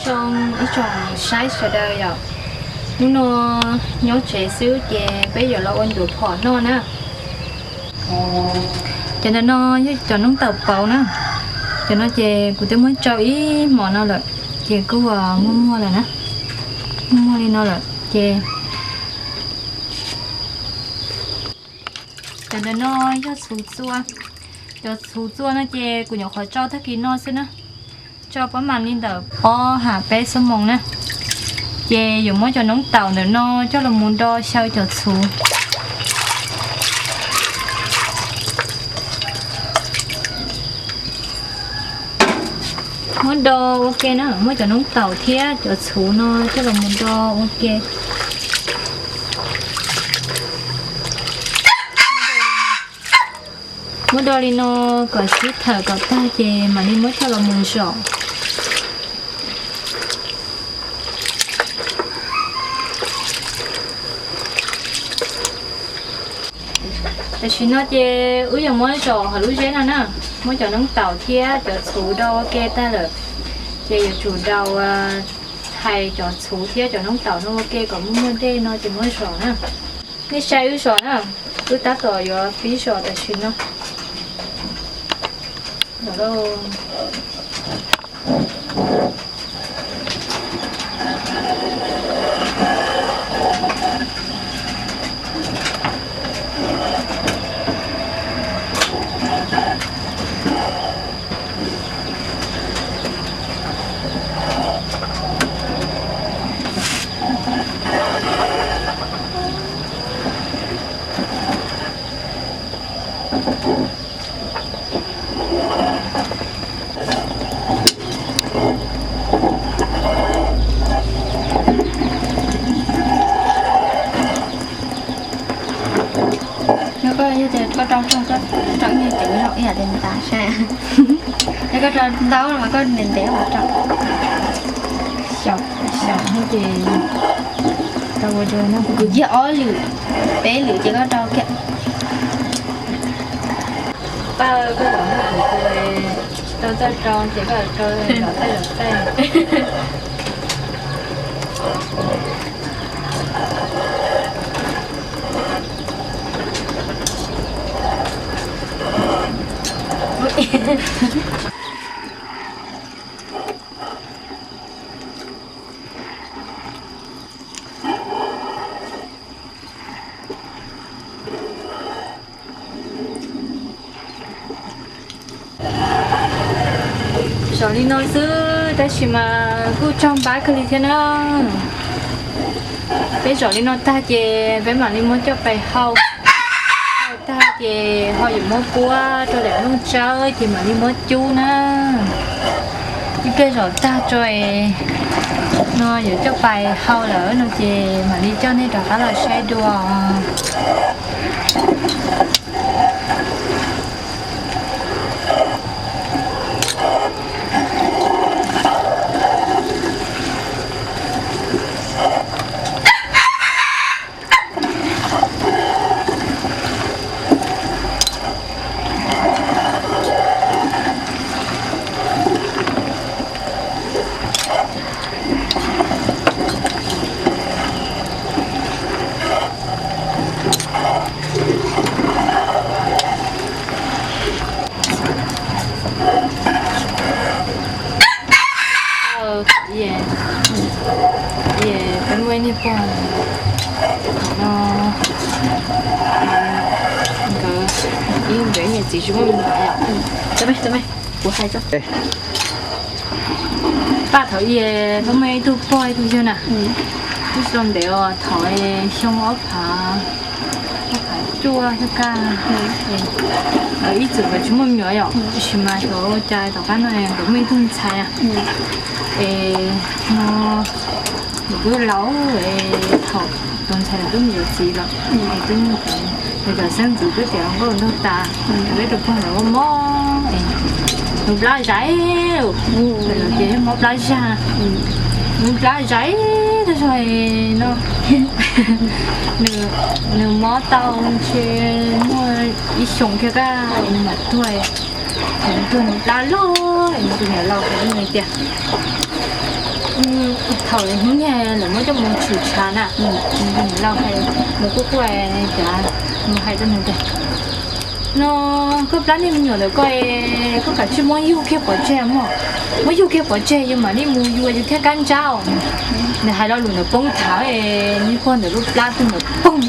Zoo ib tsoom saib sawv daws yom, hnub no nyob tsev xwb ces peb yuav los ua ncuav phom noj na. Cov ntawm no yog cov noob taum pauv na. Cov no ces kuv twb muab tsau ib hmos no lawm, ces kuj muag muag lawm na, muag muag li no lawm ces cov ntawm no yog txhuv txua. Cov txhuv txua no ces kuv nyuam qhuav tsau tag kis no xwb na, tsau pab mam li ntawm ob ham peb xuab moos na. Ces yuav muab cov noob taum ntawm no coj los mus do xyaw cov txhuv. Muab do ua ke na, muab cov noob taum thiab cov txhuv no coj los mus do ua ke. Muab do li no kom sib thawm kom tag ces mam li muab coj los mus zom. Tam sim no ces wb yuav muab zom hauv lub zeb no na, muab cov noob taum thiab cov txhuv do ua ke tag lawm, ces yuav tsum daus thais cov txhuv thiab cov noob taum no ua ke kom muaj muaj dej no ces muab zom na. Nej saib wb zom na, wb tab tom yuav pib zom tam sim no. Yog koj, yog tias koj rau rooj, koj rau ib nyuag ceev zoo ib yam li ntas saib. Yog koj rau ntau mas koj ntev ntev mas rau. Xyaum xyaum ces tau ua dua no. Kuv ciaj ob lwm, peb lwm ces koj rau kiag. Paj, koj los muaj kuv rau txaj rau ces koj rau los tej los tej. Zom li no xwb tab sis mas kuj tsog npab kawg li thiab na. Peb zom li no tag ces peb mam li muab coj pais hau. Hau tag ces ho yuav muab puab rau daim nplooj tsawb ces mam li muab cub na. Ib pliag zom tag tso no yuav coj pais hau lawm no ces mam li coj nej rov qab los saib dua. Peb muaj ib niag pog no, nkawd, ib nkawd niam txiv tsis muaj me nyuam yom. Kuv hais tso. Paj, thaum ub peb muaj ib tug pog ib tug yawg na, twb tsis tau ntev os, thaum xyoo ob phav, ob phav cuaj xyoo kaj, ib txwm nkawd tsis muaj me nyuam yom, tab sis mas xyov ua cas tom qab no nkawd muaj ib tug ntxhais na. Es no nws twb laus, thaum tus ntxhais twb mus yuav txiv lawm, twb mus, nws cov xeeb ntxwv twb tiav hluas nkauj nraug tas, peb tus pog ntawd mob mob, nws plab zais, lawv tias yog mob plab zag, nws plab zais tas zog no, nws mob tau ntshe muaj ib xyoos kiag kaj nws mam tuag, nws tuag nws plab loj, nws tus niam laus hais li tias Thaum hnub niag lawv muab coj mus tshwm tshav na, niam laus hais, mus kuj kuj, cas mus hais rau nws tias, no, koj plab niag me nyuam ntawm koj, koj kav tsij muab yug kiag pov tseg mog, muab yug kiag pov tseg yus mam li mus yuav yus thiab kab ntsab os. Nws hais lo lus ntawd poob thav, niag pog ntawd lub plab tuag nrov poog,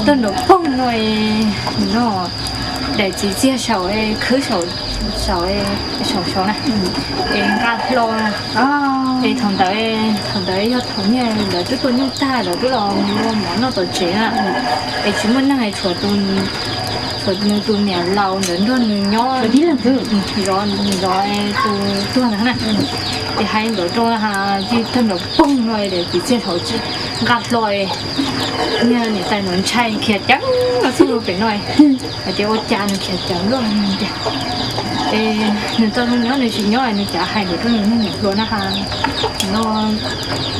tuag nrov poog no, no, daim txiv txiag saum, khwb saum, saum, saum saud na, es nqa hlo. Es thaum ntawd, thaum ntawd yog thaum niag lawv twb tua nyuj tag lawv twb los ua mov noj tom tsev na, es tsis muaj neeg, tshuav tus niam laus ntawd nrog nws nyob, zov tus tuag ntawd na. Es hais ntawd rau, tuag nrov poog no, daim txiv txiag saum nqa hlo, niag niam tais ntawd ntshai khiav ceev los txog rau pem no, hais tias ua cas nws khiav ceev luaj tiag. Es nws tau nyob nws tsis nyob, nws cas hais ntawd rau nws niag niam hluas na has, no,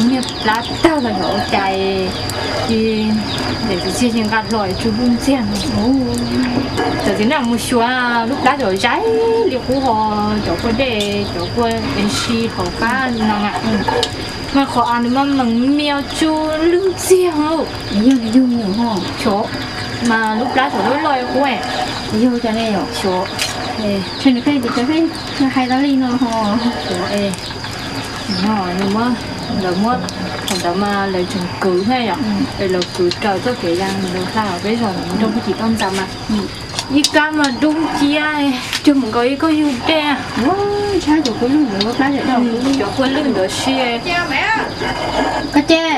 niag plab tag los yog ua cas, ces daim txiv txiag nqa hlo tsuj lub ntxiag no. Txawm txiv neej mus xyuas lub plab cov zaib li qub ho, cov kua dej cov kua si hauv qab no na, mas qhov av nws mas meem mias tsuj lub ntxiag. Xyov, mas lub plab thaum loj loj qub, xyov, hais tau li no, lawv muab, thaum ntawd mas lawv tseem kwv thiab yom, es lawv kwv raws txoj kev ya lawv hla peb zos nrog pug tim toj ntxas mas ib kab mas dub nciab, cuag mus nkaus ib koj yug dej. Cov kua lwj ntawd si, koj ces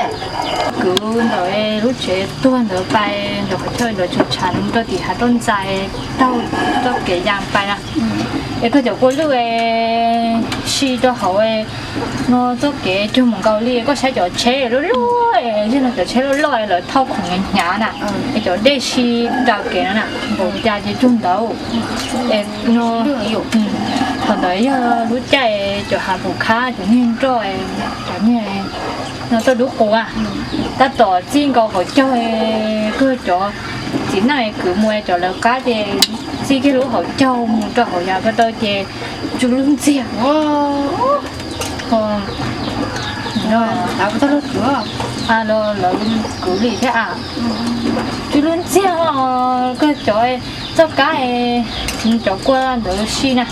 kwv ntawm lub tsev tuag ntawd pais ntawm qhov chaw ntawd tseem tshav mus rau tim hav roj ntxais taug txoj kev ya pais na. Es koj cov kua lwj si rau hauv no txoj kev cuag mus nkaus li koj saib cov tsheb loj loj, yog no cov tsheb loj loj lawv thauj khoom hnyav hnyav na, es cov dej si raws kev no na, npaum cas ces cuag ntawd. Es no, thaum ntawd yog lub caij cov hav pum khab cov niag nroj, cov niag no tuaj dub qus, tab tom txij nkaus hauv caug, kawg cov txiv neej kwv mus cov lawv qab ces txij kiag lub hauv caug mus rau hauv yav ko taw ces tsuj lub ntxiag. Lawv kwv li thiab a, tsuj lub ntxiag, kawg cov txoj kab, cov kua ntawd si na,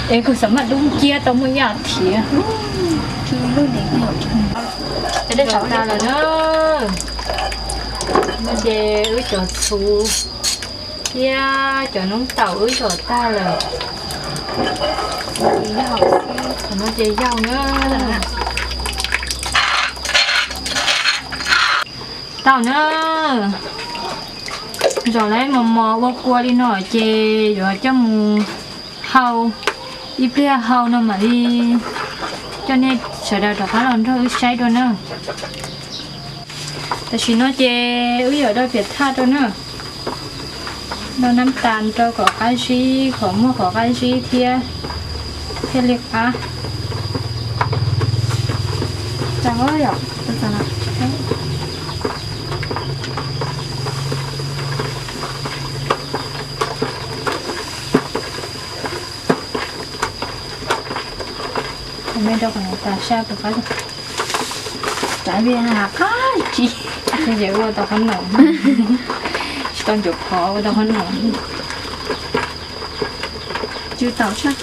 es kawg xav mas dub nciab tau muaj ib as thiv. Ces dej tshaum tas lawm na, no ces wb cov txhuv thiab cov noob taum wb zom tag lawm. Qhov no ces yaug na. Tau na, zom lawm mos mos ua kua li no ces yuav coj mus hau. Ib pliag hau no mam li coj nej sawv daws rov qab los nrog wb saib dua na. Tam sim no ces wb yuav do piam thaj rau na. Do nab tas rau kom qab zib, kom muaj qhov qab zib thiab, thiaj li qab. Me rau qhov no tas sab rau qab. Tsam li qab tsis, ces ua tau qhov no, tsis tau ncuav phov ua tau qhov no. Tsw tau sab,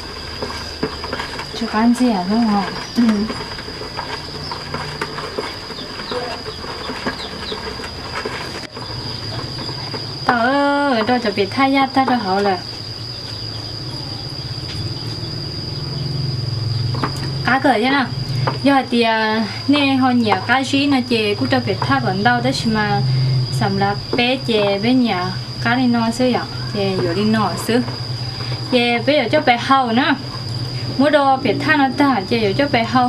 tsw qab ntxiag xwb os. Tau, rau cov piam thaj yaj tag rau hauv lawm. Qab kawg thiab na. Yog hais tias nej ho nyiam qab zib no ces kuj rau piam thaj kom ntau, tab sis mas xam lav peb ces peb nyiam qab li no xwb yom, ces yuav li no xwb. Ces peb yuav coj pais hau na. Muab do piam thaj no tag ces yuav coj pais hau.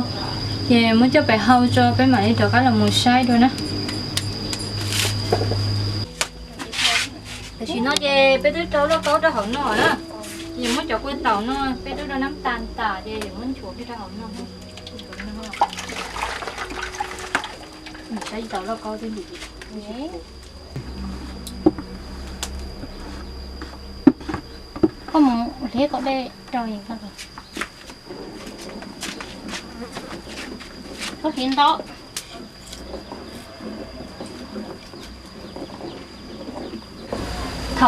Ces muab coj pais hau tso peb mam li rov qab los mus saib dua na. Tam sim no ces peb twb rau lauj kaub rau hauv no na. Ces yuav muab cov kua taum no peb twb rau nab tas tas ces yuav muab nchuav kiag rau hauv no. Saib tau lauj kaub twb ntim. Koj mus hleb kom dej rau. Thaum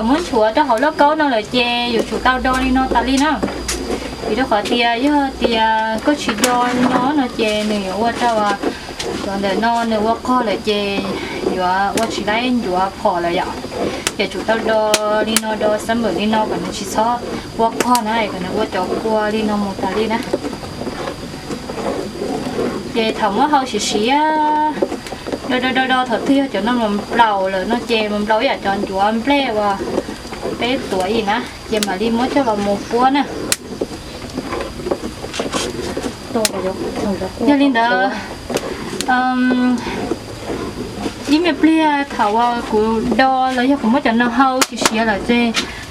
muab nchuav rau hauv lauj kaub no lawm ces yuav tsum tau do li no tas li na. Vim rau qhov tias yog tias koj tsis do li no no ces nws yuav ua rau cov ntawm no nws ua qog lawm ces yuav ua tsis laib ncuav phom lawm yom. Ces tsum tau do li no, do xab npawm li no kom nws tsis txhob ua qog na, kom nws ua cov kua li no mus tas li na. Ces thaum muab hau siav siav, do do do do thaum twg yog cov no mas nplaum lawm no ces mas nplaum ib yam cov ncuav nplej uas peb tuav ib na, ces mam li muab coj los mus puab na. Yog li ntawd, ib me pliag thaum uas kuv do los yog kuv muab cov no hau siav siav lawm ces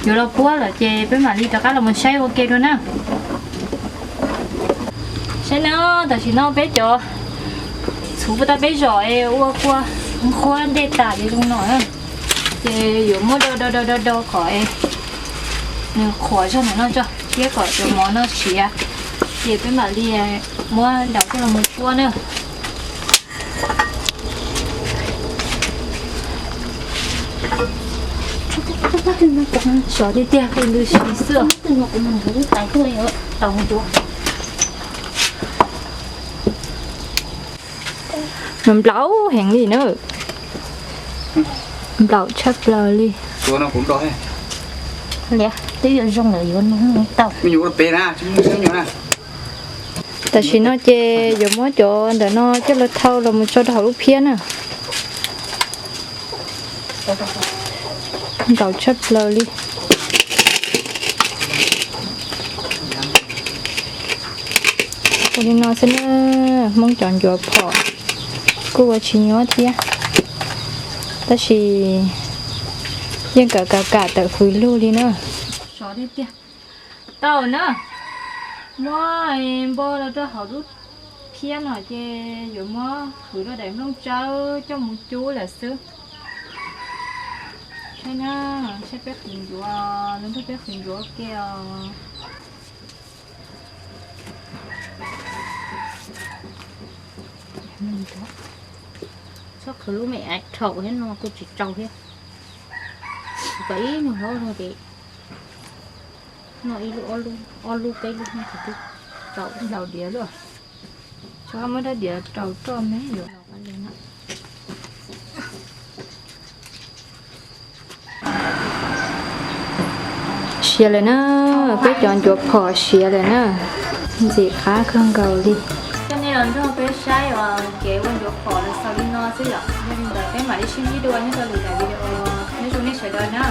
yuav los puab lawm ces peb mam li rov qab los mus saib ua ke dua na. Saib na, tam sim no peb cov txhuv puag ta peb zom es ua kua nqhuab ntej tas li zoo no na, ces yuav muab do do do do do kom nws qhuav zog ntawm no tso thiab kom cov mov no siav, ces peb mam li muab daus coj los mus puab na. Sov tiag tiag, ntws si xwb. Nplaum heev li na. Nplaum tshaj plaws li. Twb yuav zoo lawm yuav tau. Tam sim no ces yuav muab cov ntawm no coj los thau los mus tso rau hauv lub phiab na. Nplaum tshaj plaws li. Ua li no xwb na, Hmoob cov ncuav phom kuj ua tsis nyuaj thiab, tab sis yeej kam kam kam tawm hws lug li na. Sov tiag tiag. Tau na, muab npo los rau hauv lub phiab no ces yuav muab hwv rau daim nplooj tsawb coj mus cub lawm xwb. Saib na, saib peb qhwv ncuav, lub ntuj peb qhwv ncuav ua ke os. Txhob qhwv lub me av rhaum thiab no kuj tsis tsau thiab. Kom ib nyuag hlob zog ces noj ib lub ob lub, ob lub peb lub no ces twb tsau. Laus diav luaj. Txhob muab rab diav rau roj me yuav. Siav lawm na, peb cov ncuav phom siav lawm na, ntxim qab kawg nkaus li. Coj nej los nrog peb saib uas kev ua ncuav phom los xaus li no xwb yom. Yog li ntawd peb mam li sib ntsib dua nyob rau lwm daim video. Nyob zoo nej sawv daws na.